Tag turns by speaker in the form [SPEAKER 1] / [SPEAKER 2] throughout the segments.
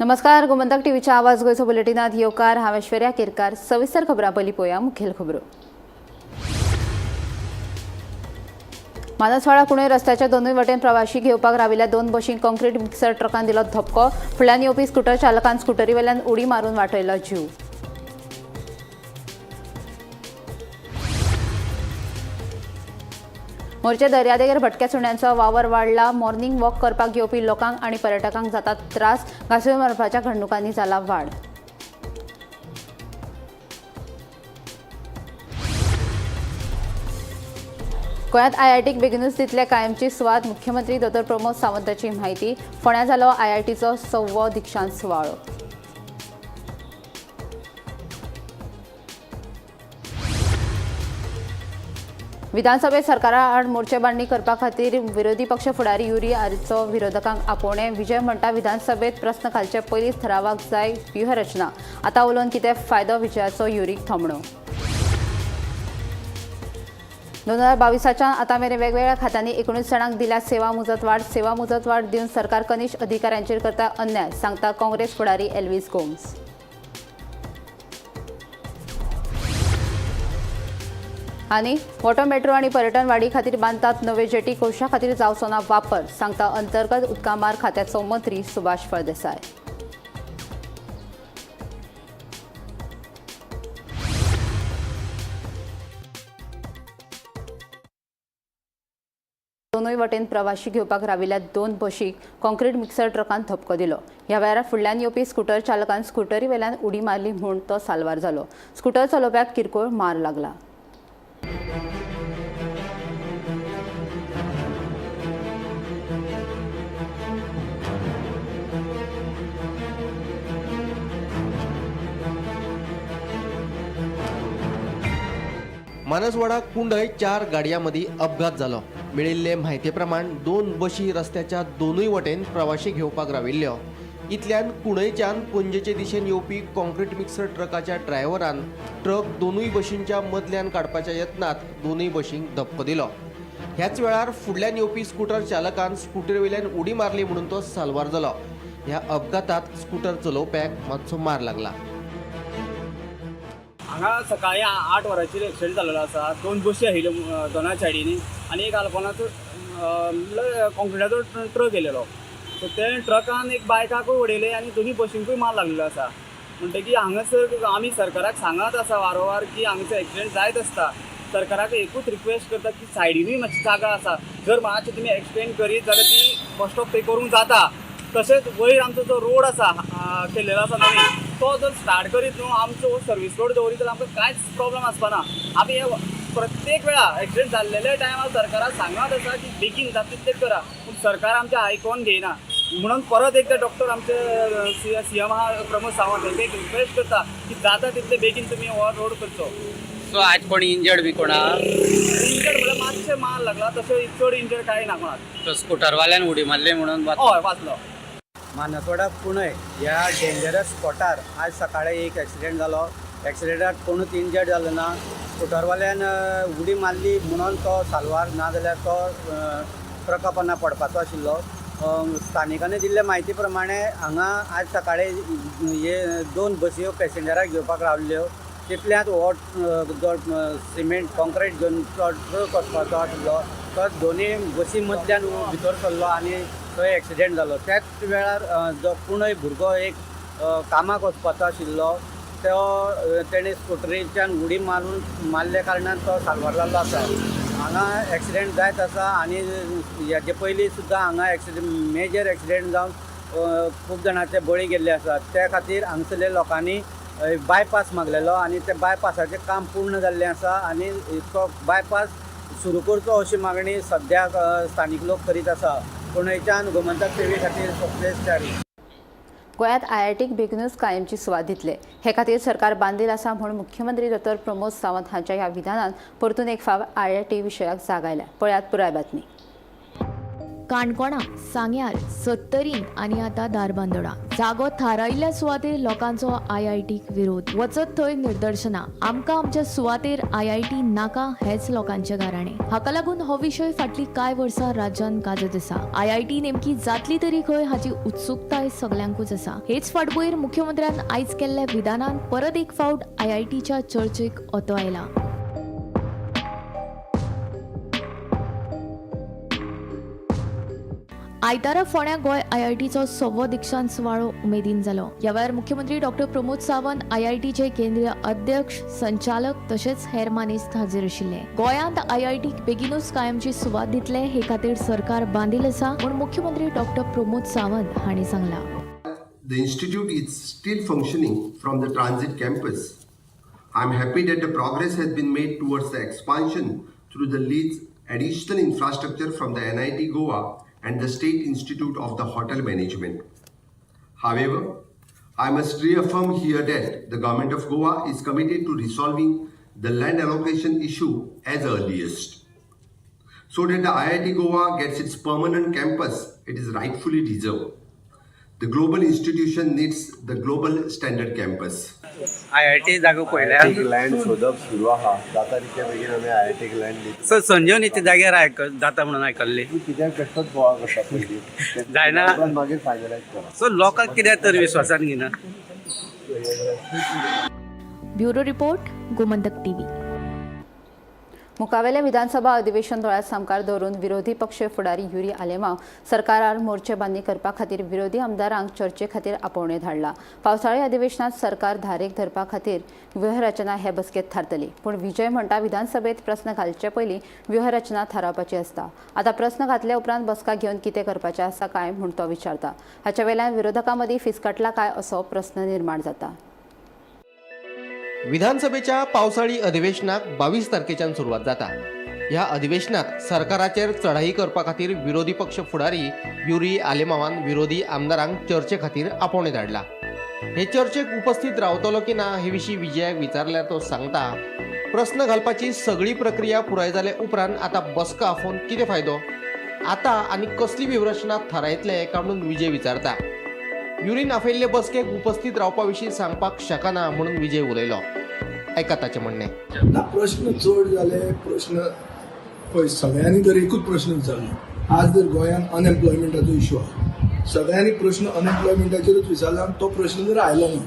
[SPEAKER 1] नमस्कार, गोमंतक टीव्हीच्या आवाज गोंयचो बुलेटिनात येवकार. हांव ऐश्वर्या केरकार. सविस्तर खबरां. पयलीं पळोवया मुखेल खबरो. मानसवाडा कुणय रस्त्याच्या दोनूय वटेन प्रवाशी घेवपाक राविल्ल्या दोन बशींक कॉन्क्रीट मिक्सर ट्रकान दिलो धपको. फुडल्यान येवपी स्कुटर चालकान स्कुटरीवेल्यान उडी मारून वाटयलो जीव. मोरचे दर्यादेगेर भटक्या सुण्यांचो वावर वाडला. मॉर्निंग वॉक करपाक येवपी लोकांक आनी पर्यटकांक जातात त्रास. घांसून मारपाच्या घडणुकांनी जाला वाड. गोंयांत आयआयटीक बेगिनूच दितले कायमची सुवात. मुख्यमंत्री दोतोर प्रमोद सावंताची म्हायती. फोंड्यां जालो आयआयटीचो 6वो दीक्षांत सुवाळो. विधानसभेत सरकारा आड मोर्चेबांधणी करपा खातीर विरोधी पक्ष फुडारी युरी आरीचो विरोधकांक आपोवणें. विजय म्हणटा, विधानसभेत प्रस्न घालचे पयलींच थरावाक जाय व्यूहरचना. आतां उलोवन कितें फायदो? विजयाचो युरीक थोमणो. 2022च्या आतां मेरेन वेगवेगळ्या खात्यांनी 19 जाणांक दिल्या सेवा मुजतवाढ. सेवा मुजतवाढ दिवन सरकार कनिश्ठ अधिकाऱ्यांचेर करता अन्याय, सांगता काँग्रेस फुडारी एल्वीस गोम्स. आनी वॉटर मेट्रो आनी पर्यटन वाडी खातीर बांदतात नवे जेटी. कोशा खातीर जावचो ना वापर, सांगता अंतर्गत उदकामार्ग खात्याचो मंत्री सुभाष फळदेसाय. दोनूय वटेन प्रवाशी घेवपाक राविल्ल्या दोन बशीक कॉन्क्रीट मिक्सर ट्रकान धपको दिलो. ह्या वेळार फुडल्यान येवपी स्कुटर चालकान स्कुटरी वेल्यान उडी मारली म्हूण तो साल्वार जालो. स्कुटर चलोवप्याक किरकोळ मार लागला.
[SPEAKER 2] मानसवाडा कुंडय 4 गाडयां मदीं अपघात जालो. मेळिल्ले म्हायती प्रमाण 2 बशी रस्त्याच्या दोनूय वटेन प्रवाशी घेवपाक राविल्ल्यो. इतल्यान कुंडयच्यान पणजेचे दिशेन येवपी कॉन्क्रीट मिक्सर ट्रकाच्या ड्रायव्हरान ट्रक दोनूय बशींच्या मदल्यान काडपाच्या यत्नांत दोनूय बशींक धपको दिलो. ह्याच वेळार फुडल्यान येवपी स्कुटर चालकान स्कुटरीवेल्यान उडी मारली म्हणून तो साल्वार जालो. ह्या अपघातात स्कुटर चलोवप्याक मातसो मार लागला.
[SPEAKER 3] हांगा सकाळी 8 वरांचेर एक्सिडंट जाल्लो आसा. 2 बशी आशिल्ल्यो दोनाय सायडींनी आनी एक आल्पोनाचो, म्हणल्यार कॉन्क्रिटाचो ट्रक येयलेलो. सो ते ट्रकान एक बायकाकूय उडयले आनी दोनूय बशींकूय मार लागलेलो आसा. म्हणटकीर हांगासर आमी सरकाराक सांगत आसा वारंवार की हांगासर एक्सिडंट जायत आसता. सरकाराक एकूच रिक्वेस्ट करता की सायडीनूय मातशी जागा आसा, जर मातशें तुमी एक्सटेंड करीत जाल्यार ती बस स्टॉप थंय करूंक जाता. तशेंच वयर आमचो जो रोड आसा केल्लेलो आसा नवीन, तो जर स्टार्ट करीत न्हू, आमचो सर्वीस रोड दवरीत जाल्यार आमकां कांयच प्रॉब्लम आसपाना. आमी हे प्रत्येक वेळा एक्सिडंट जाल्लेल्या टायमार सरकाराक सांगत आसा की बेगीन जाता तितलें करा, पूण सरकार आमचें आयकोन घेयना. म्हणून परत एकदां डॉक्टर आमचे सी एम आहा प्रमोद सावंत, हेंकां एक रिक्वेस्ट करता की जाता तितले बेगीन तुमी हो रोड करचो.
[SPEAKER 4] सो आज कोण इंजर्ड बी कोणा?
[SPEAKER 3] इंजर्ड म्हणल्यार मातशें मार लागला, तशें चड इंजर्ड कांय ना कोणाक.
[SPEAKER 4] तो स्कुटरवाल्यान उडी मारली म्हणून
[SPEAKER 3] हय, वाचलो.
[SPEAKER 5] मानसवाडा कुणय ह्या डेंजरस स्पॉटार आज सकाळी एक एक्सिडेंट जालो. एक्सिडेंटात कोणूच इंजर्ड जालो ना. स्कुटरवाल्यान उडी मारली म्हणून तो साल्वार, ना जाल्यार तो ट्रका पोंदा पडपाचो आशिल्लो. स्थानिकांनी दिल्ले म्हायती प्रमाणे हांगा आज सकाळी हे 2 बसयो पॅसेंजराक घेवपाक रावल्ल्यो. तितल्यांत हो जो सिमेंट कॉन्क्रीट घेवन तो ट्रक वचपाचो आशिल्लो, तो दोनूय बसी मदल्यान भितर सरलो आनी थंय एक्सिडेंट जालो. त्याच वेळार जो कोणय भुरगो एक कामाक वचपाचो आशिल्लो, तो तेणें स्कुटरीच्यान उडी मारून मारल्या कारणान तो साल्वार जाल्लो आसा. हांगा एक्सिडेंट जायत आसा आनी हेजे पयलीं सुद्दां हांगा एक्सिडेंट, मेजर एक्सिडेंट जावन खूब जाणाचे बळी गेल्ले आसात. त्या खातीर हांगसरल्या लोकांनी बायपास मागलेलो आनी ते बायपासाचें काम पूर्ण जाल्लें आसा आनी तो बायपास सुरू करचो अशी मागणी सद्याक स्थानीक लोक करीत आसा. कुंडयच्यान गोमंतक टीव्ही खातीर स्वप्नेश च्यारी.
[SPEAKER 1] गोंयांत आयआयटीक बेगीनूच कायमची सुवात दितले, हे खातीर सरकार बांदील आसा म्हूण मुख्यमंत्री दोतोर प्रमोद सावंत हांच्या ह्या विधानान परतून एक फावट आयआयटी विशयाक जाग आयल्या. पळयात पुराय बातमी.
[SPEAKER 6] काणकोणा, सांग्यार, सत्तरीन आनी आतां धारबांदोडा. जागो थारायिल्ल्या सुवातेर लोकांचो आयआयटीक विरोध. वचत थंय निदर्शनां. आमकां आमच्या सुवातेर आयआयटी नाका हेच लोकांचें गाराणें. हाका लागून हो विशय फाटलीं कांय वर्सां राज्यांत गाजत आसा. आयआयटी नेमकी जातली तरी खंय हाची उत्सुकताय सगल्यांकूच आसा. हेच फाटभुंयेर मुख्यमंत्र्यान आयज केल्ल्या विधानान परत एक फावट आयआयटीच्या चर्चेक ओतो आयला. आयतारा फोंड्या गोंय आयआयटीचो सव्वो दीक्षांत सुवाळो उमेदीन जालो. ह्या वेळार मुख्यमंत्री डॉक्टर प्रमोद सावंत, आयआयटीचे केंद्रीय अध्यक्ष, संचालक तशेंच हेर मानेस्त हाजीर आशिल्ले. गोंयांत आयआयटीक बेगीनूच कायमची सुवात दितले हे खातीर सरकार बांदील आसा म्हूण मुख्यमंत्री डॉक्टर प्रमोद सावंत हांणी सांगलां.
[SPEAKER 7] The institute is still functioning from the transit campus. I am happy that the progress has been made towards the expansion through the lease additional infrastructure from the NIT Goa and the State Institute of the Hotel Management. However, I must reaffirm here that the government of Goa is committed to resolving the land allocation issue as earliest, so that the IIT Goa gets its permanent campus it is rightfully deserved. The global institution needs the global standard campus.
[SPEAKER 4] IIT जागो पळयल्या.
[SPEAKER 8] Land सोदप सुरू आहा. जाता तितके बेगीन आमी आयआयटीक land दितले.
[SPEAKER 4] सो संजीवनी ते जाग्यार आयक जाता म्हणून आयकल्ली.
[SPEAKER 8] कित्याक बेश्टोच बोवाळ करता पयलीं.
[SPEAKER 4] जायना.
[SPEAKER 8] उपरांत मागीर फायनलायज करा.
[SPEAKER 4] सो लोकांक कित्याक तर विश्वासान घेना.
[SPEAKER 6] Bureau report, Gomantak TV.
[SPEAKER 1] मुखावेलें विधानसभा अधिवेशन दोळ्या सामकार दवरून विरोधी पक्ष फुडारी युरी आलेमाव सरकारार मोर्चे बांदणी करपा खातीर विरोधी आमदारांक चर्चे खातीर आपोवणें धाडलां. पावसाळी अधिवेशनात सरकार धारेक धरपा खातीर व्यूहरचना हे बसकेंत थारतली. पूण विजय म्हणटा, विधानसभेत प्रस्न घालचे पयलीं व्यूहरचना थारावपाची आसता. आतां प्रस्न घातल्या उपरांत बसका घेवन कितें करपाचें आसा काय म्हूण तो विचारता. हाच्या वेल्यान विरोधकां मदीं फिसकटला काय असो प्रस्न निर्माण जाता.
[SPEAKER 2] विधानसभेच्या पावसाळी अधिवेशनाक 22 तारखेच्यान सुरवात जाता. ह्या अधिवेशनात सरकाराचेर चढाई करपा खातीर विरोधी पक्ष फुडारी युरी आलेमावान विरोधी आमदारांक चर्चे खातीर आपोवणें धाडलां. हे चर्चेक उपस्थित रावतलो की ना हे विशीं विजयाक विचारल्यार तो सांगता, प्रस्न घालपाची सगळी प्रक्रिया पुराय जाले उपरांत आतां बसका आफोवन कितें फायदो? आतां आनी कसली व्यूहरचना थारायतले काय म्हणून विजय विचारता. युरीन आपयल्ले बसकेक उपस्थित रावपा विशीं सांगपाक शकना म्हणून विजय उलयलो. आयका ताचें म्हणणें.
[SPEAKER 9] ना, प्रश्न चड जाले. प्रश्न पळय, सगळ्यांनी जर एकूच प्रश्न विचारलो, आज जर गोंयांत अनएम्प्लॉयमेंटाचो इशू आहा, सगळ्यांनी प्रश्न अनएम्प्लॉयमेंटाचेरूच विचारला आनी तो प्रश्न जर आयलो ना,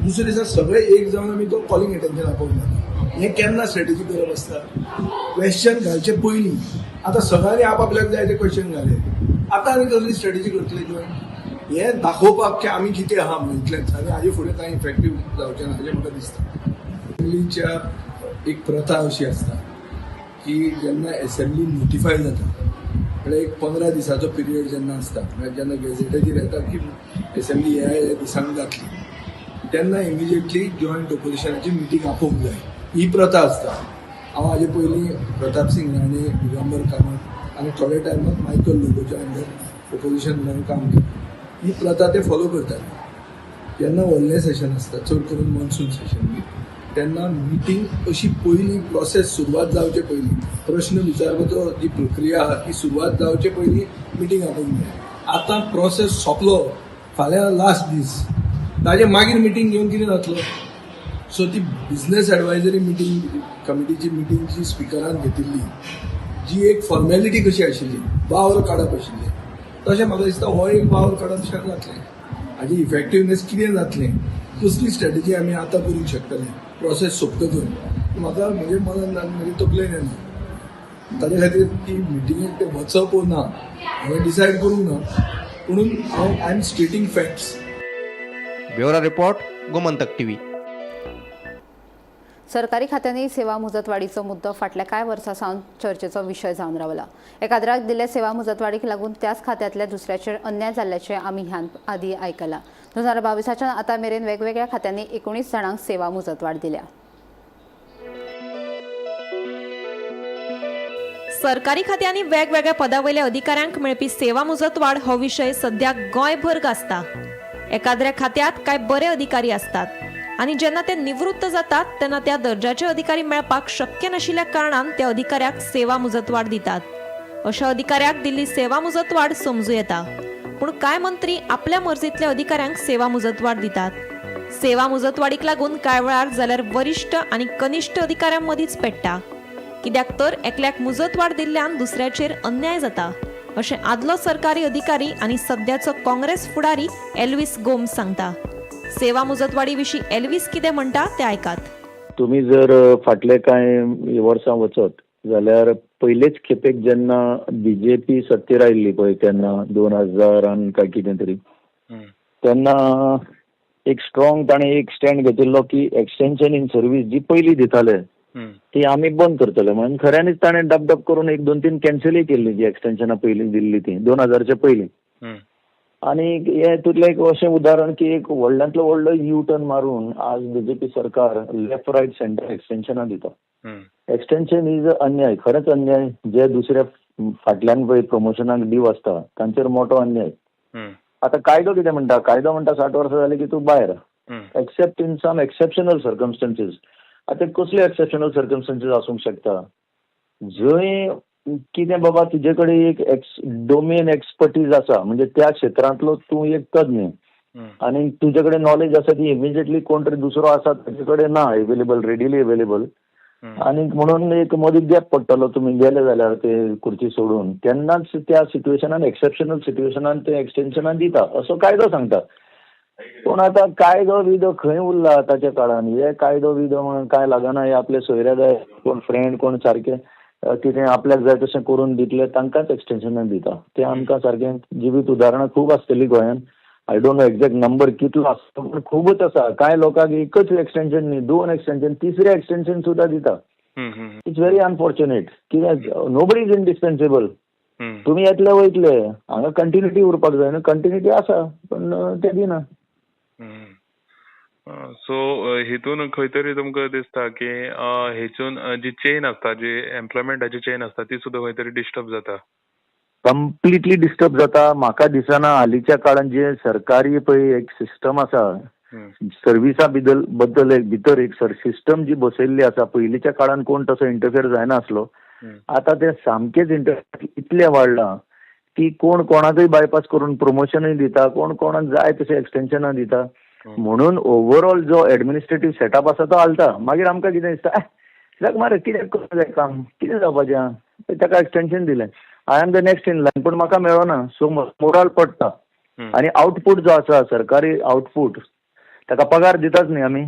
[SPEAKER 9] दुसरे दिसा सगळे एक जावन आमी तो कॉलिंग एटेन्शन आपोवंक जाता. हें केन्ना स्ट्रेटजी करप आसता? क्वेश्चन घालचे पयलीं. आतां सगळ्यांनी आपआपल्याक जाय ते क्वेश्चन घाले, आतां आनी कसली स्ट्रेटजी करतले जॉयन? हें दाखोवपाक की आमी कितें आहा म्हणून, इतलेंच. आनी हाजे फुडें कांय इफेक्टीव जावचें ना अशें म्हाका दिसता. असेंब्लीच्या एक प्रथा अशी आसता की जेन्ना एसेंब्ली नोटिफाय जाता, म्हळ्यार एक 15 दिसाचो पिरियड जेन्ना आसता, म्हळ्यार जेन्ना गॅझेटाचेर येता की एसेंब्ली ह्या ह्या दिसांक जातली, तेन्ना इमिजिएटली जॉयंट ऑपोजिशनाची मिटींग आपोवंक जाय, ही प्रथा आसता. हांव हाजे पयलीं प्रताप सिंग राणे, दिगंबर कामत आनी थोड्या टायमाक मायकल लोबोच्या अंडर ऑपोजिशन म्हणून काम केलें. ही प्रथा ते फॉलो करताले. जेन्ना व्हडलें सेशन आसता, चड करून मॉन्सून सेशन बी, तेन्ना मिटींग अशी पयलीं प्रोसेस सुरवात जावचे पयलीं, प्रश्न विचारपाचो जी प्रक्रिया आहा ती सुरवात जावचे पयलीं मिटींग आपोवंक जाय. आतां प्रोसेस सोंपलो, फाल्यां लास्ट दीस, ताजे मागीर मिटींग घेवन कितें जातलो? सो ती बिझनेस एडवायजरी मिटींग कमिटीची मिटींग जी स्पिकरान घेतिल्ली, जी एक फॉर्मेलिटी कशी आशिल्ली, वावर काडप आशिल्लें, तशें म्हाका दिसता हो एक वावर काडप शें जातलें. हाजी इफेक्टिवनेस कितें जातलें, कसली स्ट्रॅटेजी आमी आतां करूंक शकतले प्रोसेस सोंपतकच, म्हाका म्हजे मनान आनी म्हजे तकलेन येना. ताजे खातीर ती मिटिंगेक ते वचप वो ना हांवें डिसायड करूंक ना, पुणून हांव I am stating facts.
[SPEAKER 2] Bureau report, Gomantak TV.
[SPEAKER 1] सरकारी खात्यांनी सेवा मुजतवाडीचो मुद्दो फाटल्या कांय वर्सां सावन चर्चेचो विशय जावन रावला. एकाद्राक दिल्ल्या सेवा मुजतवाडीक लागून त्याच खात्यांतल्या दुसऱ्याचेर अन्याय जाल्ल्याचें आमी ह्यान आदीं आयकलां. 2022च्यान आतां मेरेन वेगवेगळ्या खात्यांनी 19 जाणांक सेवा मुजतवाड दिल्या.
[SPEAKER 10] सरकारी खात्यांनी वेगवेगळ्या पदावयल्या अधिकाऱ्यांक मेळपी सेवा मुजतवाड हो विशय सध्या गोंयभर गाजता. एकाद्र्या खात्यात कांय बरे अधिकारी आसतात आनी जेन्ना ते निवृत्त जातात तेन्ना त्या दर्जाचे अधिकारी मेळपाक शक्य नाशिल्ल्या कारणान त्या अधिकाऱ्याक सेवा मुजतवाड दितात. अशा अधिकाऱ्याक दिल्ली सेवा मुजतवाड समजूं येता, पूण कांय मंत्री आपल्या मर्जींतल्या अधिकाऱ्यांक सेवा मुजतवाड दितात. सेवा मुजतवाडीक लागून कांय वेळार जाल्यार वरिश्ठ आनी कनिश्ठ अधिकाऱ्यां मदींच पेट्टा, कित्याक तर एकल्याक मुजतवाड दिल्ल्यान दुसऱ्याचेर अन्याय जाता, अशें आदलो सरकारी अधिकारी आनी सद्याचो काँग्रेस फुडारी एल्वीस गोम्स सांगता. सेवा मुजतवाडी विशीं एल्वीस कितें म्हणटा तें आयकात.
[SPEAKER 11] तुमी जर फाटले कांय वर्सां वचत जाल्यार पयलेच खेपेक जेन्ना बीजेपी सत्तेर आयिल्ली पळय तेन्ना 2000 काय कितें तरी, तेन्ना एक स्ट्रॉंग ताणें एक स्टँड घेतिल्लो की एक्सटेन्शन इन सर्वीस जी पयलीं दिताले ती आमी बंद करतले म्हणून. खऱ्यांनीच ताणें डबडब करून एक दोन तीन कॅन्सलूय केल्ली जी एक्सटेन्शनां पयलीं दिल्ली ती 2000च्या पयलीं. आनी हें हितूंतलें एक अशें उदाहरण की एक व्हडल्यांतलो व्हडलो यू टर्न मारून आज बीजेपी सरकार लेफ्ट रायट सेंटर एक्सटेन्शनां दिता. एक्सटेन्शन is अन्याय, खरेंच अन्याय. जे दुसऱ्या फाटल्यान पळय प्रमोशनाक ड्यू आसता तांचेर मोठो अन्याय. आतां कायदो कितें म्हणटा? कायदो म्हणटा 60 वर्सां जालीं की तूं भायर, except in some exceptional circumstances. आतां कसले एक्सेप्शनल सर्कमस्टन्सीस आसूंक शकता? जंय कितें बाबा तुजे कडेन एक डोमेन एक्सपर्टीज आसा, म्हणजे त्या क्षेत्रांतलो तूं एक तज्ञ आनी तुजे कडेन नॉलेज आसा ती इमिजिएटली कोण तरी दुसरो आसा ताजे कडेन ना अवेलेबल, रेडिली अवेलेबल, आनी म्हणून एक मदीं गॅप पडटलो तुमी गेले जाल्यार ते खुर्ची सोडून, तेन्नाच त्या सिट्युएशनान, एक्सेप्शनल सिट्युएशनान ते एक्सटेन्शनान दिता असो कायदो सांगता. पूण आतां कायदो बियदो खंय उरला आतांच्या काळान? हे कायदो बियदो म्हणून कांय लागना. हे आपले सोयरे जाय, कोण फ्रेंड, कोण सारके कितें आपल्याक जाय तशें करून दितले तांकांच एक्सटेन्शनान दिता. ते आमकां सारकें जिवीत उदाहरणां खूब आसतलीं गोंयांत. I don't know exact number कितलो आसता, पूण खूबच आसा. कांय लोकांक एकच एक्सटेन्शन न्ही, दोन एक्सटेन्शन, तिसरें एक्सटेन्शन सुद्दां दिता. It's very unfortunate. कित्याक nobody is indispensable. तुमी येतले वयतले, हांगा कंटिन्युटी उरपाक जाय न्हू. कंटिन्युटी आसा पूण ते दिना.
[SPEAKER 12] सो हितून खंय तरी तुमकां दिसता की हेतून जी चेन आसता, जी एम्प्लॉयमेंटाची चेन आसता, ती सुद्दां खंय तरी डिस्टर्ब जाता.
[SPEAKER 11] कंप्लिटली डिस्टर्ब जाता. म्हाका दिसना हालींच्या काळान जे सरकारी पळय एक सिस्टम आसा सर्विसा बिदल बद्दल, एक भितर एक सिस्टम जी बसयल्ली आसा, पयलींच्या काळान कोण तसो इंटरफेर जायनासलो. आतां तें सामकेंच इंटरफेर इतलें वाडलां की कोण कोणाकूय बायपास करून प्रमोशनूय दिता, कोण कोणाक जाय तशें एक्सटेन्शनां दिता, म्हणून ओवरऑल जो एडमिनिस्ट्रेटीव सेटअप आसा तो हालता. मागीर आमकां कितें दिसता, कित्याक मरे, कित्याक करूंक जाय काम, कितें जावपाचें, ताका एक्सटेन्शन दिलें, I am the next in line, पूण म्हाका मेळना, सो मोराल पडटा. आनी आउटपूट जो आसा सरकारी आउटपूट, ताका पगार दिताच न्ही आमी,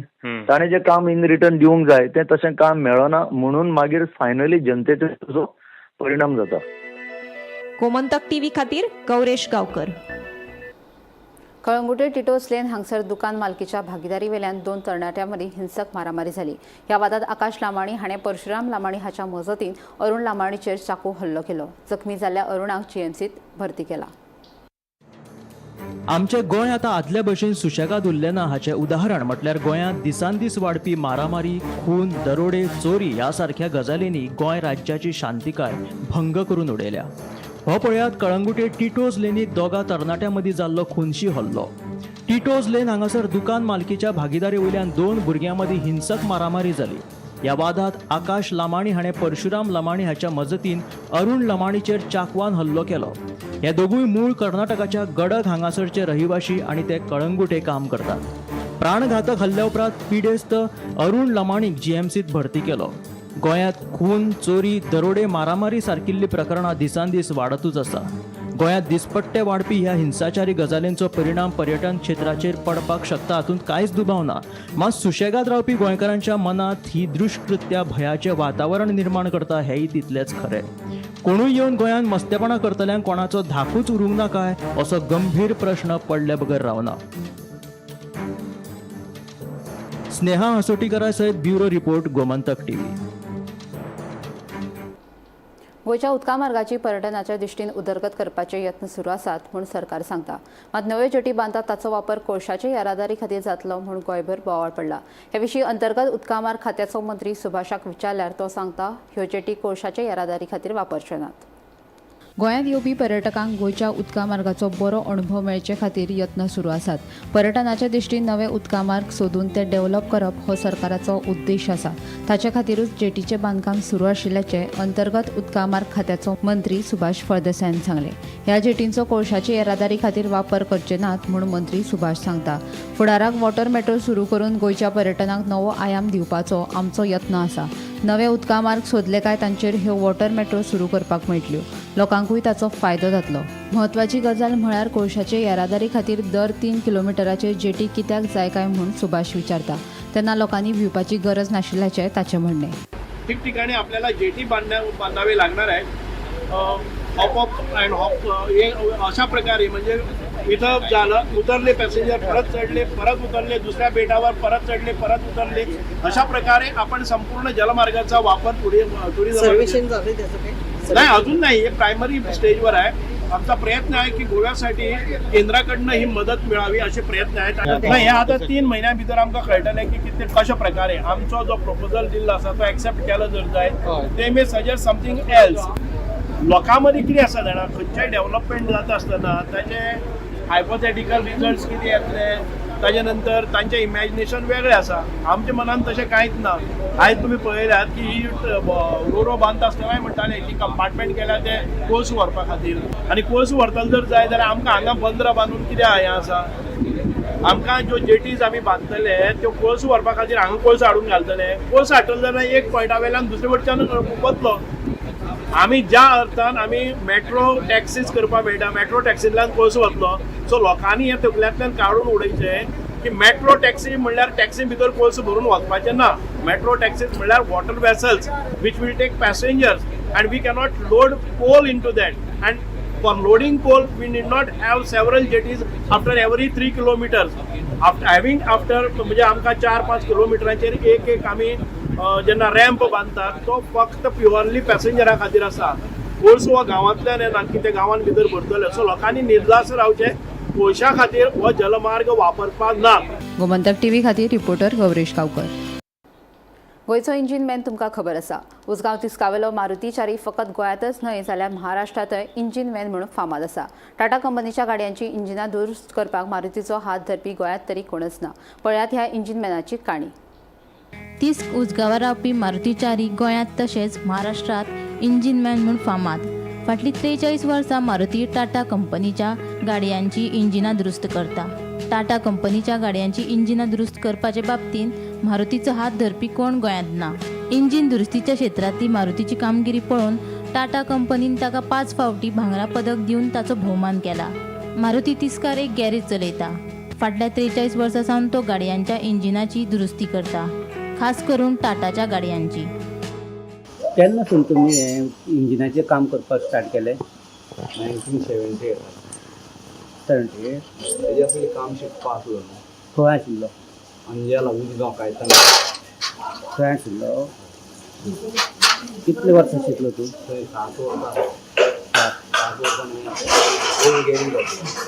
[SPEAKER 11] ताणें जें काम इन रिटर्न दिवंक जाय तें तशें काम मेळना, म्हणून मागीर फायनली जनतेचेर ताजो परिणाम जाता.
[SPEAKER 10] गोमंतक टीव्ही खातीर गौरेश गावकर.
[SPEAKER 1] कळंगुटे टिटोस लेन हांगसर दुकान मालकीच्या भागीदारी वेल्यान दोन तरणाट्यां मदीं हिंसक मारामारी जाली. ह्या वादात आकाश लामाणी हाणें परशुराम लामाणी हाच्या मजतीन अरुण लामाणीचेर चाकू हल्लो केलो. जखमी जाल्ल्या अरुणाक जीएमसीत भरती केला.
[SPEAKER 13] आमचें गोंय आतां आदले भशेन सुशेगाद उरलें ना हाचें उदाहरण म्हटल्यार गोंयांत दिसान दीस वाडपी मारामारी, खून, दरोडे, चोरी ह्या सारख्या गजालींनी गोंय राज्याची शांतिकाय भंग करून उडयल्या. हो पळयात कळंगुटे टिटोज लेनीत दोगा तरणाट्यां मदीं जाल्लो खुनशी हल्लो. टिटोज लेन हांगासर दुकान मालकीच्या भागीदारी वयल्यान दोन भुरग्यां मदीं हिंसक मारामारी जाली. ह्या वादात आकाश लामाणी हाणें परशुराम लमाणी हाच्या मजतीन अरुण लमाणीचेर चाकवान हल्लो केलो. हे दोगूय मूळ कर्नाटकाच्या गडग हांगासरचे रहिवाशी आनी ते कळंगुटे काम करतात. प्राणघातक हल्ल्या उपरांत पिडेस्त अरुण लमाणीक जीएमसीत भरती केलो. गोंयांत खून, चोरी, दरोडे, मारामारी सारकिल्ली प्रकरणां दिसान दीस वाडतूच आसा. गोंयांत दिसपट्टे वाडपी ह्या हिंसाचारी गजालींचो परिणाम पर्यटन क्षेत्राचेर पडपाक शकता हातूंत कांयच दुबाव ना. मात सुशेगाद रावपी गोंयकारांच्या मनांत ही दुश्कृत्यां भंयाचें वातावरण निर्माण करता हेंय तितलेंच खरें. कोणूय येवन गोंयांत मस्तेपणां करतल्यांक कोणाचो धाकूच उरूंक ना काय असो गंभीर प्रश्न पडले बगर रावना. स्नेहा हसोटीकरा सयत ब्युरो रिपोर्ट, गोमंतक टीव्ही.
[SPEAKER 1] गोंयच्या उदका मार्गाची पर्यटनाच्या दृश्टीन उदरगत करपाचे यत्न सुरू आसात म्हूण सरकार सांगता. मात नव्यो जेटी बांदतात ताचो वापर कोळशाचे येरादारी खातीर जातलो म्हूण गोंयभर बोवाळ पडला. हे विशीं अंतर्गत उदका मार्ग खात्याचो मंत्री सुभाषाक विचारल्यार तो सांगता, ह्यो जेटी कोळशाचे येरादारी खातीर वापरचे नात. गोंयांत येवपी पर्यटकांक गोंयच्या उदका मार्गाचो बरो अणभव मेळचे खातीर यत्न सुरू आसात. पर्यटनाच्या दृश्टीन नवे उदका मार्ग सोदून ते डेव्हलप करप हो सरकाराचो उद्देश आसा. ताचे खातीरूच जेटीचें बांदकाम सुरू आशिल्ल्याचें अंतर्गत उदका मार्ग खात्याचो मंत्री सुभाष फळदेसायान सांगलें. ह्या जेटींचो कोळशाची येरादारी खातीर वापर करचे नात म्हूण मंत्री सुभाष सांगता. फुडाराक वॉटर मेट्रो सुरू करून गोंयच्या पर्यटनाक नवो आयाम दिवपाचो आमचो यत्न आसा. नवे उदका मार्ग सोदले काय तांचेर ह्यो वॉटर मेट्रो सुरू करपाक मेळटल्यो. लोकांकूय ताचो फायदो जातलो. म्हत्वाची गजाल म्हळ्यार कोळशाचे येरादारी खातीर दर 3 किलोमिटराचेर जेटी कित्याक जाय काय म्हूण सुभाष विचारता तेन्ना लोकांनी भिवपाची गरज नाशिल्ल्याचें ताचें म्हणणें.
[SPEAKER 14] ठिकठिकाणी आपल्याला जेटी बांधावे लागणार आहेत. हॉप अप अँड हॉप हे अशा प्रकारे, म्हणजे इथं झालं, उतरले पॅसेंजर, परत चढले, परत उतरले, दुसऱ्या बेटावर परत चढले, परत उतरले, अशा प्रकारे आपण संपूर्ण जलमार्गाचा वापर टुरिझम
[SPEAKER 15] सर्वेक्षण झालंय त्याचं काही?
[SPEAKER 14] नाही, अजून नाही. हे प्रायमरी स्टेजवर आहे. आमचा प्रयत्न आहे की गोव्यासाठी केंद्राकडनं ही मदत मिळावी असे प्रयत्न आहेत. नाही, हे आता 3 महिन्या भितर आमकां कळटलें की कितें कशा प्रकारे आमचो जो प्रपोजल दिल्लो आसा तो एक्सेप्ट केलो जर जायत, they may suggest something else. लोकां मदीं कितें आसा जाणा, खंयचेय डेव्हलपमेंट जाता आसतना ताचे हायपोथेटिकल रिजल्ट्स कितें येतले, ताजे नंतर तांचें इमॅजिनेशन वेगळें आसा. आमच्या मनान तशें कांयच ना. आयज तुमी पळयल्यात की ही रोरो बांदता आसतनाय म्हणटाले की कंपार्टमेंट केल्या ते कोळसो व्हरपा खातीर, आनी कोळसो व्हरतले जर जाय जाल्यार आमकां हांगा बंदरां बांदून कित्याक हें आसा. आमकां ज्यो जेटीज आमी बांदतले त्यो कोळसो व्हरपा खातीर हांगा कोळसो हाडून घालतले. कोळसो हाडटले जाल्यार एक पॉयंटा वयल्यान दुसरे वटच्यान वतलो. आमी ज्या अर्थान आमी मेट्रो टॅक्सीज करपाक मेळटा, मेट्रो टॅक्सींतल्यान कोळसो वतलो. सो लोकांनी हें तकल्यांतल्यान काडून उडयचें की मेट्रो टॅक्सी म्हणल्यार टॅक्सी भितर कोळसो भरून वचपाचें ना. मेट्रो टॅक्सीज म्हणल्यार water vessels which will take passengers and we cannot load coal into that, and for loading coal we need not have several jetties after every 3 kilometres. After having after म्हणजे आमकां 4-5 किलोमिटरांचेर एक एक आमी जेन्ना ramp बांदतात तो फक्त प्युअरली पॅसेंजरा खातीर आसा. कोळसो हो गांवांतल्यान येना की ते गांवान भितर भरतले. सो लोकांनी निर्धास रावचें, कोळशा खातीर हो जलमार्ग वापरपाक ना.
[SPEAKER 1] गोमंतक टीव्ही खातीर रिपोर्टर गौरेश गांवकर. गोंयचो इंजिन मॅन तुमकां खबर आसा. उसगांव तिस्कावेलो मारुती च्यारी फकत गोंयांतच न्हय जाल्यार महाराष्ट्रांतय इंजिन मॅन म्हणून फामाद आसा. टाटा कंपनीच्या गाडयांची इंजिनां दुरुस्त करपाक मारुतीचो हात धरपी गोंयांत तरी कोणच ना. पळयात ह्या इंजिन मॅनाची काणी.
[SPEAKER 16] तिस्क उसगांवां रावपी मारुती च्यारी गोंयांत तशेंच महाराष्ट्रांत इंजिन मॅन म्हूण फामाद. फाटलीं 43 वर्सां मारुती टाटा कंपनीच्या गाडयांची इंजिनां दुरुस्त करता. टाटा कंपनीच्या गाडयांची इंजिनां दुरुस्त करपाचे बाबतींत मारुतीचो हात धरपी कोण गोंयांत ना. इंजिन दुरुस्तीच्या क्षेत्रांतली मारुतीची कामगिरी पळोवन टाटा कंपनीन ताका 5 फावटी भांगरा पदक दिवन ताचो भोवमान केला. मारुती तिस्कार एक गॅरेज चलयता. फाटल्या 43 वर्सां सावन तो गाडयांच्या इंजिनाची दुरुस्ती करता, खास करून टाटाच्या गाडयांची.
[SPEAKER 5] केन्ना सून तुमी हें इंजिनाचें काम करपाक स्टार्ट केलें?
[SPEAKER 8] 1978.
[SPEAKER 5] 78.
[SPEAKER 8] तेज्या पयलीं काम शिकपा आसलो न्हू.
[SPEAKER 5] खंय आशिल्लो?
[SPEAKER 8] अंजेला उसगांव कायताना.
[SPEAKER 5] खंय आशिल्लो? कितले वर्सां शिकलो तूं?
[SPEAKER 8] थंय 7 वर्सां. 7 वर्सां ओल्ड गॅरेज जातलो.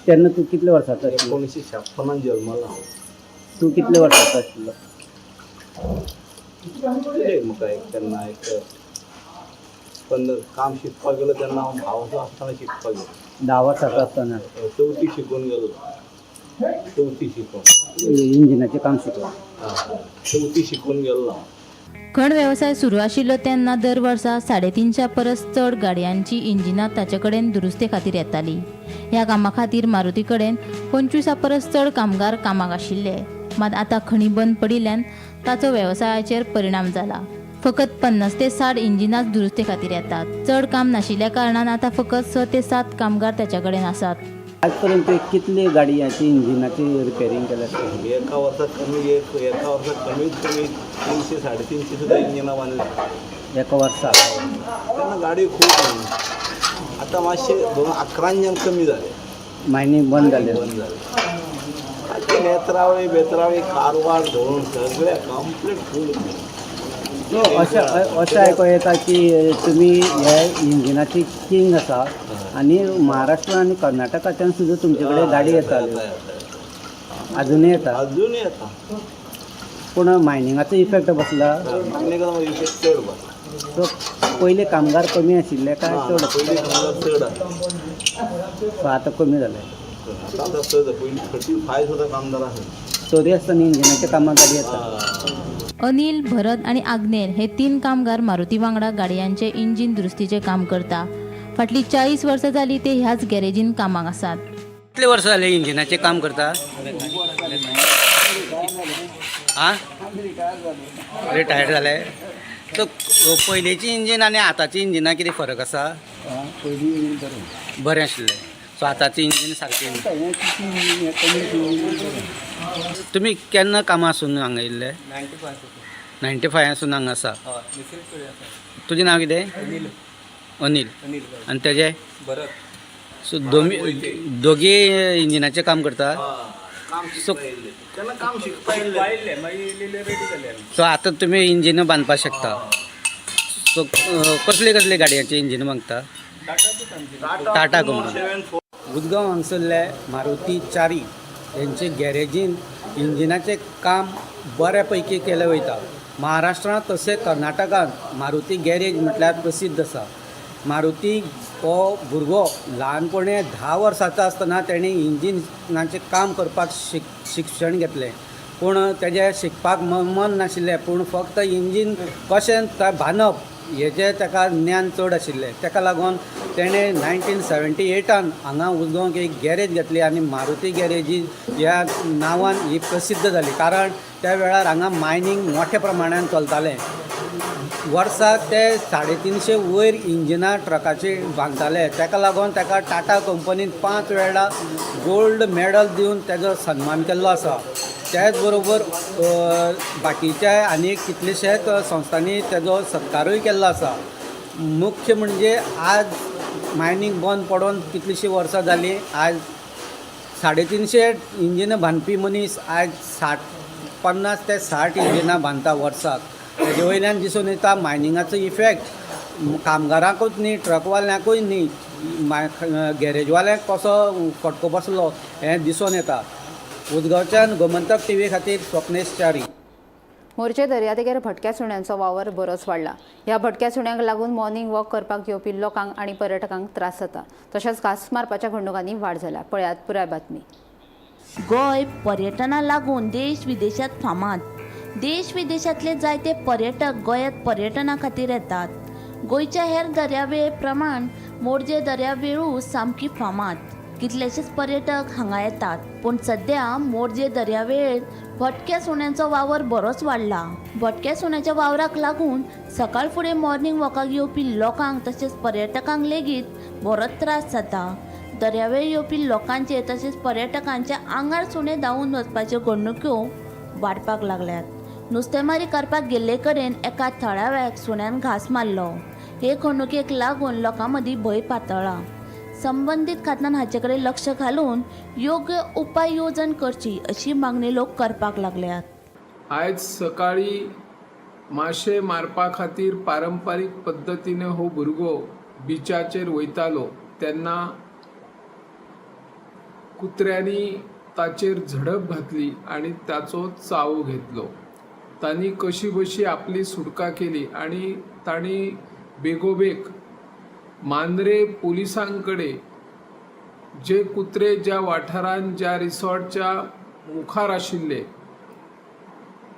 [SPEAKER 5] तेन्ना तूं कितले वर्सांचो आशिल्लो?
[SPEAKER 8] 1956 जल्मला हांव.
[SPEAKER 5] तूं कितले वर्सांचो आशिल्लो?
[SPEAKER 8] म्हाका एक तेन्ना एक 15 काम शिकपाक गेलो तेन्ना हांव 10 वर्सां आसतना शिकपाक गेलो.
[SPEAKER 5] 10 वर्सांचो आसतना?
[SPEAKER 8] चवथी शिकून गेलो. चवथी शिकून
[SPEAKER 5] इंजिनाचें काम शिकलो.
[SPEAKER 8] चवथी शिकून गेल्लो हांव.
[SPEAKER 16] खण वेवसाय सुरू आशिल्लो तेन्ना दर वर्सा 350 परस चड गाडयांची इंजिनां ताचे कडेन दुरुस्ते खातीर येतालीं. ह्या कामा खातीर मारुती कडेन 25 परस चड कामगार कामाक आशिल्ले. मात आतां खणी बंद पडिल्ल्यान ताचो वेवसायाचेर परिणाम जाला. फकत 50 ते 60 इंजिनांच दुरुस्ते खातीर येतात. चड काम नाशिल्ल्या कारणान आतां फकत 6 ते 7 कामगार ताचे कडेन आसात.
[SPEAKER 5] आजपर्यंत कितले गाडयांची इंजिनाची रिपेरींग केल्या?
[SPEAKER 8] एका वर्साक कमी एका वर्साक कमीत कमी 300 350 सुद्दां इंजिनां बांदली
[SPEAKER 5] एका वर्साक.
[SPEAKER 8] तेन्ना गाडी खूब आतां मातशें 2011 कमी जालें.
[SPEAKER 5] मायनींग बंद जालें.
[SPEAKER 8] बंद जालें. नेत्रावळी बेत्रावळी कारवार धरून सगळे कंप्लीट फूल.
[SPEAKER 5] अशें अशें आयको येता की तुमी हे इंजिनाची किंग आसा आनी महाराष्ट्र आनी कर्नाटकाच्यान सुद्दां तुमचे कडेन गाडी येता. अजुनूय येता?
[SPEAKER 8] अजुनूय येता.
[SPEAKER 5] पूण मायनिंगाचो इफेक्ट बसला?
[SPEAKER 8] मायनिंगाचो इफेक्ट चड बसला.
[SPEAKER 5] सो पयले कामगार कमी आशिल्ले काय चड?
[SPEAKER 8] पयलीं कामगार चड आसले.
[SPEAKER 5] सो आतां कमी जाले?
[SPEAKER 8] आतां आतां चड, पयलीं 35 सुद्दां कामदार आसले.
[SPEAKER 5] तरी आसतना इंजिनाच्या कामाक गाडी येता.
[SPEAKER 16] अनिल, भरत आनी आग्नेल हे तीन कामगार मारुती वांगडा गाडयांचे इंजीन दुरुस्तीचें काम करता. फाटलीं 40 वर्सां जालीं ते ह्याच गॅरेजीन कामाक आसात.
[SPEAKER 4] कितले वर्सां जाले इंजिनाचें काम करता? आं, रिटायर्ड जाले? सो पयलींची इंजीन आनी आतांची इंजिना कितें फरक आसा?
[SPEAKER 5] पयलीं इंजीन बरें.
[SPEAKER 4] बरें आशिल्लें. सो आतांचें इंजीन सारकें?
[SPEAKER 5] कमी इंजीन.
[SPEAKER 4] तुमी केन्ना कामां आसून हांगा येयल्ले?
[SPEAKER 3] 95.
[SPEAKER 4] 95 आसून हांगा आसा. तुजें नांव कितें? अनिल. आनी तेजें?
[SPEAKER 3] भरत.
[SPEAKER 4] सो दोमी दोगी इंजिनाचें काम करता? सो
[SPEAKER 8] तेन्ना काम शिकपा येयल्ले.
[SPEAKER 3] आयिल्ले, मागीर इल्ले रेडी जाले आमी.
[SPEAKER 4] सो आतां तुमी इंजिनां बांदपाक शकता? सो कसले कसले गाडयांचे इंजिनां बांदता? टाटा कंपनी.
[SPEAKER 5] उजगांव हांगसरले मारुती च्यारी हेंचे गॅरेजीन इंजिनाचें काम बऱ्या पैकी केलें वयता. महाराष्ट्रांत तशें कर्नाटकांत मारुती गॅरेज म्हटल्यार प्रसिद्ध आसा. मारुती हो भुरगो ल्हानपणे 10 वर्सांचो आसतना तेणें इंजिनाचें काम करपाक शिक्षण घेतलें, पूण तेजें शिकपाक मन नाशिल्लें, पूण फक्त इंजीन कशें बांदप हेजें ताका ज्ञान चड आशिल्लें. ताका लागून तेणें 1978 हांगा उजगांव एक गॅरेज घेतली आनी मारुती गॅरेजी ह्या नांवान ही प्रसिद्ध जाली, कारण त्या वेळार हांगा मायनींग मोठ्या प्रमाणान चलतालें. वर्साक ते 350 वयर इंजिनां ट्रकाची बांदताले. ताका लागून ताका टाटा कंपनीन 5 वेळा गोल्ड मॅडल दिवन ताजो सन्मान केल्लो आसा. त्याच बरोबर बाकीच्या आनी कितलेशेच संस्थांनी ताजो सत्कारूय केल्लो आसा. मुख्य म्हणजे आज मायनींग बंद पडून कितलींशीं वर्सां जालीं. आज 350 इंजिनां बांदपी मनीस आज 50 ते 60 इंजिनां बांदता वर्साक. तेजे वयल्यान दिसून येता मायनिंगाचो इफेक्ट कामगारांकूच न्ही, ट्रकवाल्यांकूय न्ही, गॅरेजवाल्यांक कसो फटको बसलो हें दिसून येता. उजगांवच्यान गोमंतक टीव्ही खातीर स्वप्नेश च्यारी.
[SPEAKER 1] मोरजे दर्यादेगेर भटक्या सुण्यांचो वावर बरोच वाडला. ह्या भटक्या सुण्यांक लागून मॉर्निंग वॉक करपाक येवपी लोकांक आनी पर्यटकांक त्रास जाता. तशेंच घांस मारपाच्या घडणुकांनी वाड जाल्या. पळयात पुराय बातमी.
[SPEAKER 16] गोंय पर्यटना लागून देश विदेशात फामाद. देश विदेशांतले जायते पर्यटक गोंयांत पर्यटना खातीर येतात. गोंयच्या हेर दर्यावेळे प्रमाण मोरजे दर्यावेळूय सामकी फामाद. कितलेशेच पर्यटक हांगा येतात, पूण सद्या मोरजे दर्यावेळेर भटक्या सुण्यांचो वावर बरोच वाडला. भटक्या सुण्याच्या वावराक लागून सकाळ फुडें मॉर्निंग वॉकाक येवपी लोकांक तशेंच पर्यटकांक लेगीत बरोच त्रास जाता. दर्यावेळेर येवपी लोकांचे तशेंच पर्यटकांच्या आंगार सुणे धांवून वचपाच्यो घडणुक्यो वाडपाक लागल्यात. नुस्तेमारी करपाक गेल्ले कडेन एका थळाव्याक सुण्यान घांस मारलो. हे घडणुकेक लागून लोकां मदीं भंय पातळ्ळा. संबंदीत खात्यान हाचे कडेन लक्ष घालून योग्य उपाय येवजण करची अशी मागणी लोक करपाक लागल्यात.
[SPEAKER 17] आयज सकाळी माशे मारपा खातीर पारंपारीक पद्दतीन हो भुरगो बिचाचेर वयतालो तेन्ना कुत्र्यांनी ताचेर झडप घातली आनी ताचो चावो घेतलो. तांणी कशी बशी आपली सुटका केली आनी तांणी बेगोबेग मांद्रे पुलिसां कडेन जे कुत्रे ज्या वाठारान ज्या रिसॉर्टच्या मुखार आशिल्ले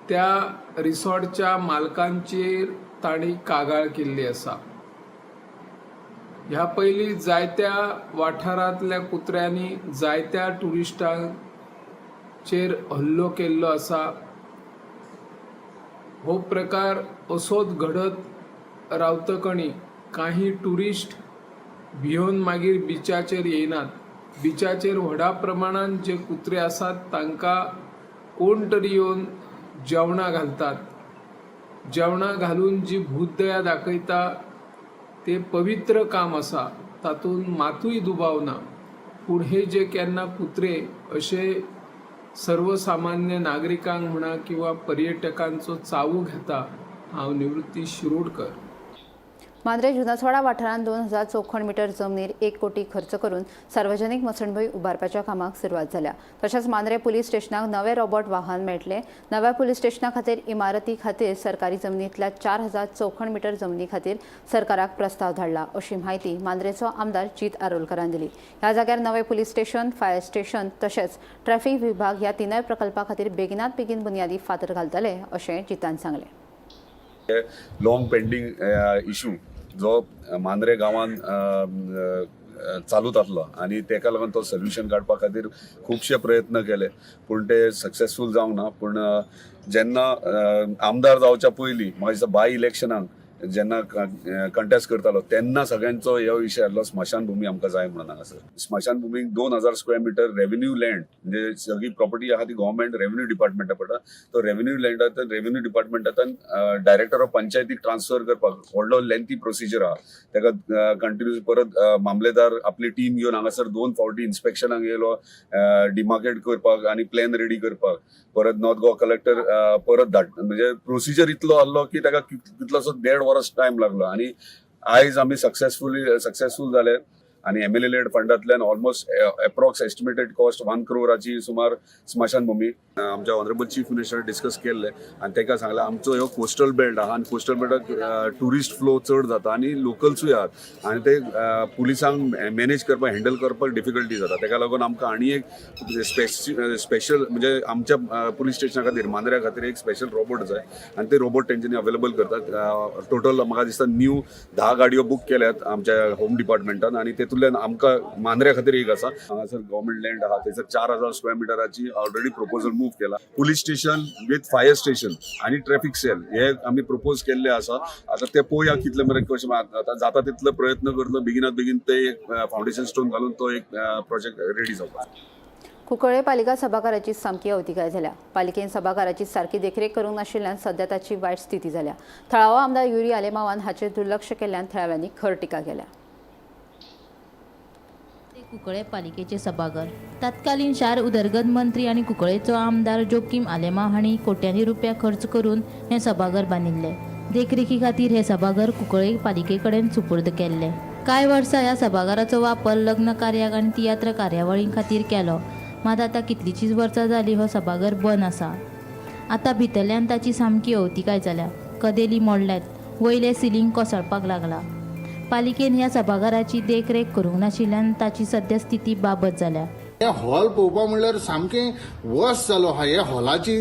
[SPEAKER 17] त्या रिसॉर्टच्या मालकांचेर तांणी कागाळ केल्ली आसा. ह्या पयलीं जायत्या वाठारांतल्या कुत्र्यांनी जायत्या ट्युरिस्टांचेर हल्लो केल्लो आसा. हो प्रकार असोच घडत रावतकणी काही ट्युरिस्ट भियोन मागीर बिचाचेर येयनात. बिचाचेर व्हडा प्रमाणान जे कुत्रे आसात तांकां कोण तरी येवन जेवणां घालतात. जेवणां घालून जी भूतदया दाखयता ते पवित्र काम आसा, तातूंत मातूय दुबाव ना. पूण हे जे केन्ना कुत्रे अशे सर्वसामान्य नागरिकांक म्हणा किंवा पर्यटकांचो चावू घेता. हांव निवृत्ती शिरोडकर.
[SPEAKER 1] मांद्रे जुनासवाडा वाठारांत 2000 चौखण मीटर जमनीर 1 कोटी खर्च करून सार्वजनिक मसणभूंय उबारपाच्या कामाक सुरवात जाल्या. तशेंच मांद्रे पुलीस स्टेशनाक नवे रोबोट वाहन मेळटले. नव्या पुलीस स्टेशना खातीर इमारती खातीर सरकारी जमनींतल्या 4000 चौखण मीटर जमनी खातीर सरकाराक प्रस्ताव धाडला अशी म्हायती मांद्रेचो आमदार जीत आरोलकरान दिली. ह्या जाग्यार नवे पुलीस स्टेशन, फायर स्टेशन तशेंच ट्रॅफिक विभाग ह्या तिनूय प्रकल्पा खातीर बेगिनात बेगीन बुन्यादी फातर घालतले अशें जितान सांगलें.
[SPEAKER 18] लॉंग पेंडींग इशू जो मांद्रे गांवान चालूच आसलो आनी तेका लागून तो सोल्युशन काडपा खातीर खुबशे प्रयत्न केले पूण ते सक्सेसफूल जावंक ना. पूण जेन्ना आमदार जावच्या पयलीं म्हाका दिसता बाय इलेक्शनाक जेन्ना कंटेस्ट करतालो तेन्ना सगळ्यांचो हो विशय आसलो स्मशानभूमी आमकां जाय म्हणून. हांगासर स्मशानभूमीक 2000 स्क्वेअर मिटर रेव्हेन्यू लँड म्हणजे सगळी प्रॉपर्टी आहा ती गव्हर्मेंट रेव्हेन्यू डिपार्टमेंटा पडटा. तो रेव्हेन्यू लँडांतल्यान रेव्हेन्यू डिपार्टमेंटांतल्यान डायरेक्टर ऑफ पंचायतीक ट्रान्सफर करपाक व्हडलो लेंथी प्रोसिजर आहा. ताका कंटिन्यूस परत मामलेदार आपली टीम घेवन हांगासर 2 फावटी इन्स्पेक्शनाक येयलो डिमार्केट करपाक आनी प्लॅन रेडी करपाक. परत नॉर्थ गोवा कलेक्टर परत धाड म्हणजे प्रोसिजर इतलो आसलो की ताका कितलोसो 1.5 वर्स टायम लागलो आनी आयज आमी सक्सेसफूल जाले आनी एमएलए लेड फंडांतल्यान ऑलमोस्ट एप्रॉक्स एस्टिमेटेड कॉस्ट 1 करोडाची सुमार स्मशानभूमी आमच्या ऑनरेबल चीफ मिनिस्टर डिस्कस केल्ले आनी ताका सांगलें आमचो ह्यो कोस्टल बेल्ट आहा आनी कोस्टल बेल्टाक ट्युरिस्ट फ्लो चड जाता आनी लोकल्सूय आहात आनी ते पुलिसांक मॅनेज करपाक हँडल करपाक डिफिकल्टी जाता. ताका लागून आमकां आनी एक स्पेशल म्हणजे आमच्या पुलीस स्टेशना खातीर मांद्र्या खातीर एक स्पेशल रोबोट जाय आनी ते रोबोट तेंच्यांनी अवेलेबल करतात. टोटल म्हाका दिसता न्यू 10 गाडयो बूक केल्यात आमच्या होम डिपार्टमेंटान आनी तेतूंतल्यान आमकां मांद्र्या खातीर एक आसा. हांगासर गव्हर्मेंट लँड आहा थंयसर 4000 स्क्वेअर मिटराची ऑलरेडी प्रपोजल मूव केला. Police station with fire station आनी ट्रॅफिक सेल हे आमी प्रपोज केल्ले आसा. आतां ते पळोवया कितले मेरेन कशें आतां जाता तितलो प्रयत्न करतलो बेगिनात बेगीन ते एक फावंडेशन स्टोन घालून तो एक प्रोजेक्ट रेडी जावपाक.
[SPEAKER 1] कुंकळ्ळे पालिका सभाघराची सामकी अवतिकाय जाल्या. पालिकेन सभाघराची सारकी देखरेख करूंक नाशिल्ल्यान सध्या ताची वायट स्थिती जाल्या. थळावो आमदार युरी आलेमावान हाचेर दुर्लक्ष केल्ल्यान थळाव्यांनी खर टिका केल्या.
[SPEAKER 16] कुंकळ्ळे पालिकेचे सभाघर तत्कालीन शार उदरगत मंत्री आनी कुंकळ्ळेचो आमदार जोकीम आलेमाव हांणी कोट्यांनी रुपया खर्च करून हें सभाघर बांदिल्लें. देखरेखी खातीर हें सभाघर कुंकळ्ळे पालिके कडेन सुपूर्द केल्लें. कांय वर्सां ह्या सभाघराचो वापर लग्न कार्याक आनी तियात्र कार्यावळीं खातीर केलो. मात आतां कितलींशींच वर्सां जालीं हो सभाघर बंद आसा. आतां भितरल्यान ताची सामकी अवतिकाय जाल्या. कदेली मोडल्यात, वयलें सिलींग कोसळपाक लागलां. पालिकेन ह्या सभाघराची देखरेख करूंक नाशिल्ल्यान ताची सद्या स्थिती बाबत जाल्या.
[SPEAKER 19] हे हॉल पळोवपा म्हणल्यार सामकें वस जालो आहा. ह्या हॉलाची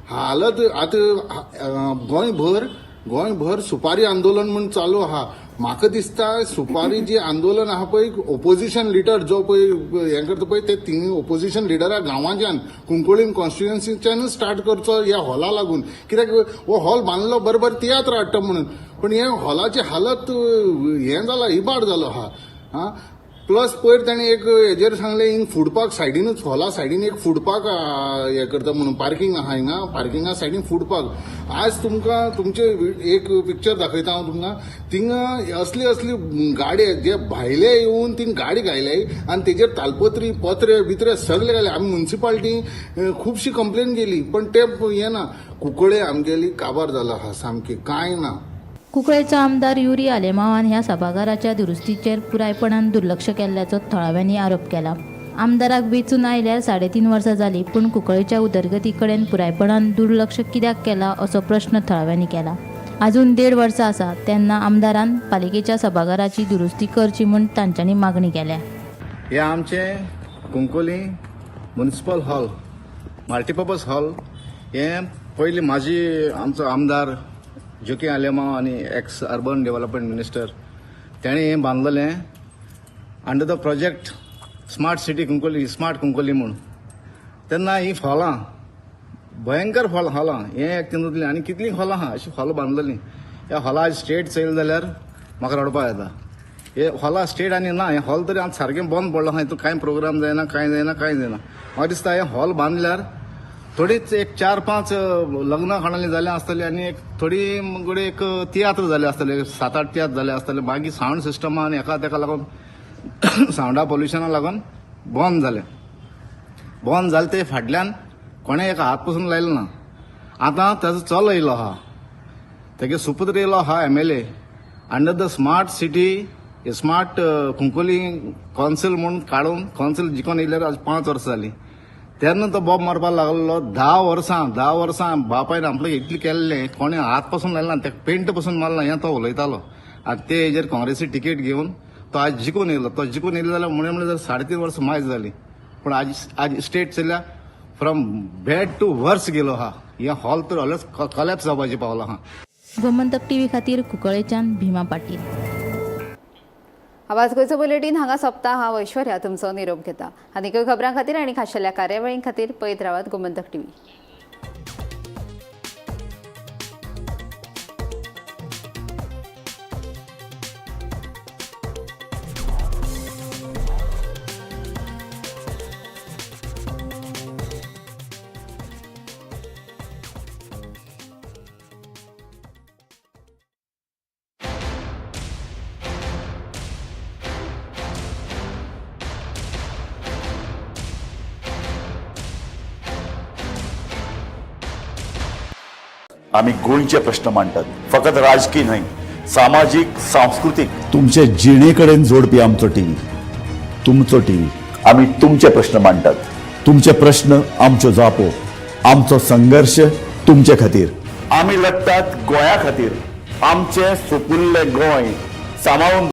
[SPEAKER 19] हालत आतां गोंयभर सुपारी आंदोलन म्हूण चालू आहा. म्हाका दिसता सुपारी जी आंदोलन आहा पळय ओपोजिशन लिडर जो पळय हें करता पळय ते तिनूय ओपोजिशन लिडरा गांवांच्यान कुंकळी कॉन्स्टिट्युएन्सीच्यानूच स्टार्ट करचो ह्या हॉला लागून. कित्याक हो हॉल बांदलो बरोबर तियात्र हाडटा म्हणून, पूण हे हॉलाची हालत हें जाला, इबाड जालो आहा. आं प्लस पयर ताणें एक हेजेर सांगलें हिंग फूड पार्क सायडीनूच हॉला सायडीन एक फूड पार्क हें करता म्हणून पार्कींग आहा हिंगा, पार्किंगा सायडीन फूड पार्क. आज तुमकां तुमचे एक पिक्चर दाखयता हांव तुमकां, थिंगा असली असली गाडी जे भायले येवन थिंग गाडी घायले आनी तेजेर तालपत्री पत्रे बित्रे सगळे घाले. आमी मुन्सिपाल्टी खुबशी कंप्लेन केली पण ते हें ना. कुंकळे आमगेली काबार जाला आहा सामकी, कांय ना.
[SPEAKER 16] कुंकळ्ळेचो आमदार युरी आलेमावान ह्या सभाघराच्या दुरुस्तीचेर पुरायपणान दुर्लक्ष केल्ल्याचो थळाव्यांनी आरोप केला. आमदाराक वेंचून आयल्यार 3.5 वर्सां जालीं, पूण कुंकळ्ळेच्या उदरगती कडेन पुरायपणान दुर्लक्ष कित्याक केलां असो प्रश्न थळाव्यांनी केला. अजून 1.5 वर्सां आसा तेन्ना आमदारान पालिकेच्या सभाघराची दुरुस्ती करची म्हूण तांच्यांनी मागणी केल्या.
[SPEAKER 19] हे आमचें Cuncolim municipal hall, multipurpose hall, हें पयलीं म्हाजी आमचो आमदार जोकीम आलेमाव आनी एक्स अर्बन डेव्हलपमेंट मिनिस्टर तेणें हें बांदलेलें under the project smart city Cuncolim, smart Cuncolim म्हूण. तेन्ना हीं हॉलां भयंकर हॉलां हें एक तितूंतलीं आनी कितलीं हॉलां आहा अशीं हॉलां बांदलेलीं. ह्या हॉला स्टेट चोयलें जाल्यार म्हाका रडपा येता. हे हॉला स्टेट आनी ना, हें हॉल तरी आतां सारकें बंद पडलां आहा. हितून कांय प्रोग्राम जायना, कांय जायना, कांय जायना. म्हाका दिसता हें हॉल बांदल्यार थोडीच एक 4-5 लग्नां खाणाली जाल्यां आसतली आनी एक थोडी घडये एक तियात्र जाले आसतले, 7-8 तियात्र जाले आसतले. मागीर सावंड सिस्टमा आनी हेका तेका लागून सावंडा पोल्युशना लागून बंद जालें. बंद जालें ते फाटल्यान कोणें एक हात पसून लायलो ना. आतां ताजो चलो येयलो आहा, तेगे सुपुत्र येयलो आहा MLA, Under the smart city, smart Cuncolim council म्हूण काडून कावन्सील जिखून येयल्यार आज 5 वर्सां जालीं. तेन्ना तो बॉम्ब मारपाक लागलो. 10 वर्सां 10 वर्सां बापायन आपल्याक इतलें केल्लें, कोणें हात पासून लायला ना, तेका पेंट पासून मारला हें तो उलयतालो. आनी ते हेजेर काँग्रेसी तिकेट घेवन तो आज जिखून येयलो. तो जिखून येयलो जाल्यार म्हणल्यार 3.5 वर्सां मायज जाली, पूण आज स्टेट चल्ल्या फ्रॉम बॅड टू वर्स गेलो आहा. हें हॉल तर ऑलमोस्ट कॉलॅप्स जावपाचें पावलां आहा.
[SPEAKER 16] गोमंतक टीव्ही खातीर कुंकळेच्यान भीमा पाटील.
[SPEAKER 1] आवाज गोंयचो बुलेटीन हांगा सोंपता. हांव ऐश्वर्या तुमचो निरोप घेता. आनीकय खबरां खातीर आनी खाशेल्या कार्यावळीं खातीर पळयत रावात गोमंतक टीव्ही.
[SPEAKER 18] आमी गोंयचे प्रश्न मांडटात, फकत राजकीय न्हय, सामाजीक, सांस्कृतीक, तुमचे जिणे कडेन जोडपी आमचो टीव्ही, तुमचो टीव्ही. आमी तुमचे प्रश्न मांडटात. तुमचे प्रश्न, आमच्यो जापो. आमचो संघर्श तुमचे खातीर. आमी लढटात गोंया खातीर. आमचें सुपुल्लें गोंय सांबाळून.